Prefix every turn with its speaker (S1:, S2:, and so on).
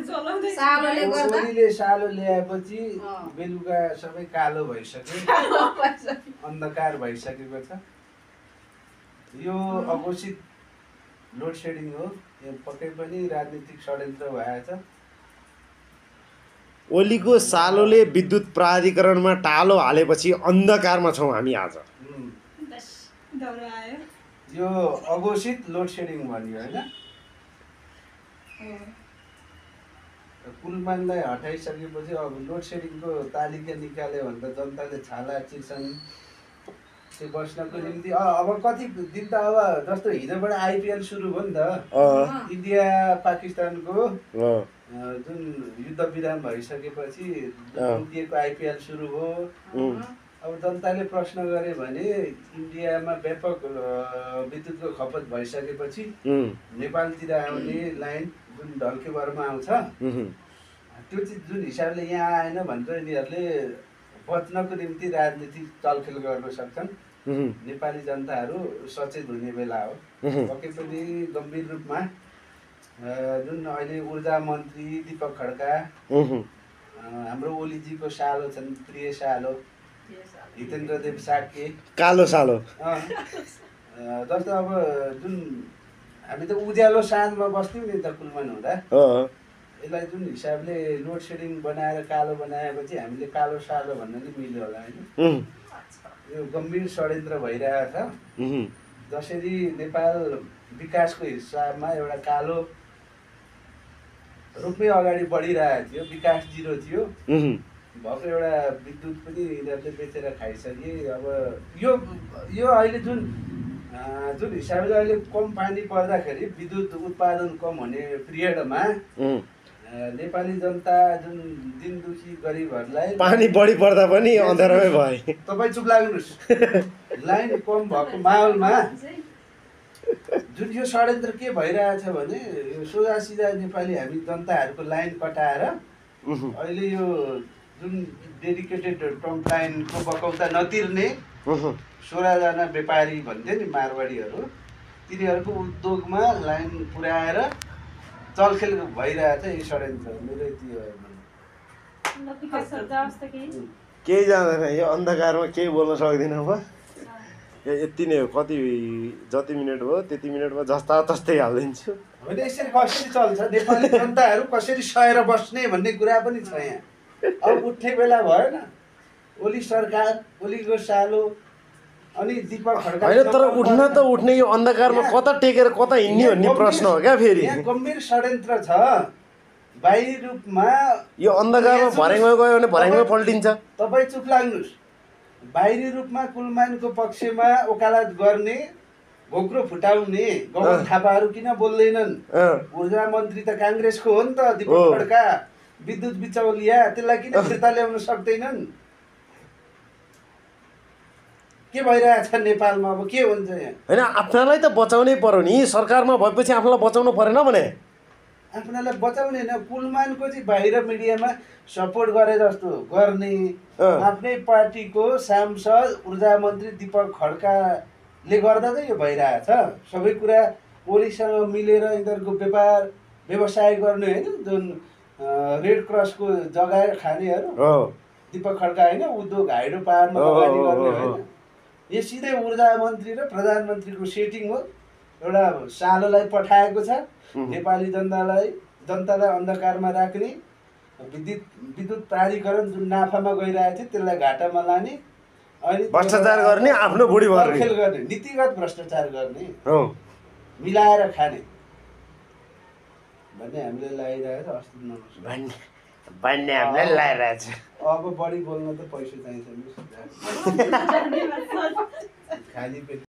S1: छोरीले सालो ल्याएपछि बेलुका सबै कालो भइसक्यो, अन्धकार भइसकेको छ। यो अघोषित लोड सेडिङ हो, यो पक्कै पनि राजनीतिक षड्यन्त्र भएछ।
S2: ओलीको सालोले विद्युत प्राधिकरणमा टालो हालेपछि अन्धकारमा छौँ हामी आज।
S1: यो अघोषित लोड सेडिङ भन्यो होइन। कुलमानलाई हटाइसकेपछि अब लोड सेडिङको तालिका निकाल्यो भने त जनताले छाला चिर्छन्। त्यो बस्नको निम्ति अब कति दिन त अब जस्तो हिजोबाट आइपिएल सुरु भयो नि त, इन्डिया पाकिस्तानको जुन युद्ध विराम भइसकेपछि इन्डियाको आइपिएल सुरु भयो। अब जनताले प्रश्न गरे भने इन्डियामा व्यापक विद्युतको खपत भइसकेपछि नेपालतिर आउने लाइन जुन ढल्केभरमा आउँछ, त्यो चाहिँ जुन हिसाबले यहाँ आएन भनेर यिनीहरूले बच्नको निम्ति राजनीतिक चलखेल गर्न सक्छन्। नेपाली जनताहरू सचेत हुने बेला हो। पक्कै पनि गम्भीर रूपमा जुन अहिले ऊर्जा मन्त्री दीपक खड्का, हाम्रो ओलीजीको सालो छन्, प्रिय सालो हितेन्द्र देव साक्य,
S2: कालो सालो।
S1: जस्तो अब जुन हामी त उज्यालो साँझमा बस्थ्यौँ नि त कुलमान हुँदा, यसलाई जुन हिसाबले लोड सेडिङ बनाएर कालो बनाएपछि हामीले कालो सालो भन्न नि मिल्यो होला होइन। यो गम्भीर षड्यन्त्र भइरहेछ। जसरी नेपाल विकासको हिसाबमा एउटा कालो रूपमै अगाडि बढिरहेको थियो, विकास जिरो थियो, भएको एउटा विद्युत पनि यिनीहरूले बेचेर खाइसके। अब यो अहिले जुन हिसाबले अहिले कम पानी पर्दाखेरि विद्युत उत्पादन कम हुने पिरियडमा नेपाली जनता जुन दिन दुखी गरिबहरूलाई
S2: पानी बढी पर्दा पनि अँध्यारोमै भए।
S1: तपाईँ चुप लाग्नुहोस्। लाइन कम भएको माहौलमा जुन यो षड्यन्त्र के भइरहेछ भने यो सोझा सिधा नेपाली हामी जनताहरूको लाइन कटाएर अहिले यो जुन डेडिकेटेड टर्म लाइनको बकौता नतिर्ने 16जना व्यापारी भन्थे नि मारवाडीहरू, तिनीहरूको उद्योगमा लाइन पुर्याएर चलखेल भइरहेछ यो षड्यन्त्र। मेरो यति हो।
S2: केही जाँदैन, यो अन्धकारमा केही बोल्न सक्दिनँ म। यति नै हो। कति जति मिनट भयो त्यति मिनटमा जस्ता तस्तै हालिदिन्छु।
S1: होइन, यसरी कसरी चल्छ? नेपाली जनताहरू कसरी सहेर बस्ने भन्ने कुरा पनि छ यहाँ। अब उठ्ने बेला भएन। ओली सरकार, ओलीको सालो अनि दीपक खड्का
S2: होइन, तर उठ्न त उठ्ने, यो अन्धकारमा कता टेकेर कता हिँड्ने भन्ने प्रश्न हो क्या फेरि।
S1: यहाँ गम्भीर षड्यन्त्र छ। बाहिरी रूपमा
S2: यो अन्धकारमा भर्याङमा गयो भने भर्याङमा पल्टिन्छ।
S1: तपाईँ चुप लाग्नुहोस्। बाहिरी रूपमा कुलमानको पक्षमा वकालत गर्ने, घोक्रो फुटाउने गौरव थापाहरू किन बोल्दैनन्? ऊर्जा मन्त्री त काङ्ग्रेसको हो नि त दीपक खड्का, विद्युत बिचौलिया, त्यसलाई किन फिर्ता ल्याउन सक्दैनन्? के भइरहेछ नेपालमा? अब के हुन्छ यहाँ?
S2: होइन, आफ्नालाई त बचाउनै पर्यो नि। सरकारमा भएपछि आफूलाई बचाउनु परेन भने?
S1: आफ्नालाई बचाउने होइन, कुलमानको चाहिँ बाहिर मिडियामा सपोर्ट गरे जस्तो गर्ने, आफ्नै पार्टीको सांसद ऊर्जा मन्त्री दीपक खड्काले गर्दा त यो भइरहेछ। सबै कुरा ओलीसँग मिलेर यिनीहरूको व्यापार व्यवसाय गर्ने होइन, जुन रेड क्रसको जग्गा खानेहरू दीपक खड्का होइन, उद्योग हाइड्रो पावरमा लगानी गर्ने होइन। यो सिधै ऊर्जा मन्त्री र प्रधानमन्त्रीको सेटिङ हो। एउटा सालोलाई पठाएको छ नेपाली जनतालाई अन्धकारमा राख्ने, विद्युत प्राधिकरण जुन नाफामा गइरहेको थियो त्यसलाई घाटामा लाने, अनि
S2: भ्रष्टाचार गर्ने, आफ्नो बुढी
S1: गर्ने, नीतिगत भ्रष्टाचार गर्ने, मिलाएर खाने भन्ने हामीले लागिरहेको छ। अस्ति
S2: भन्ने हामीलाई लागिरहेछ।
S1: अब बढी बोल्न त पैसा चाहिन्छ। खाली पेट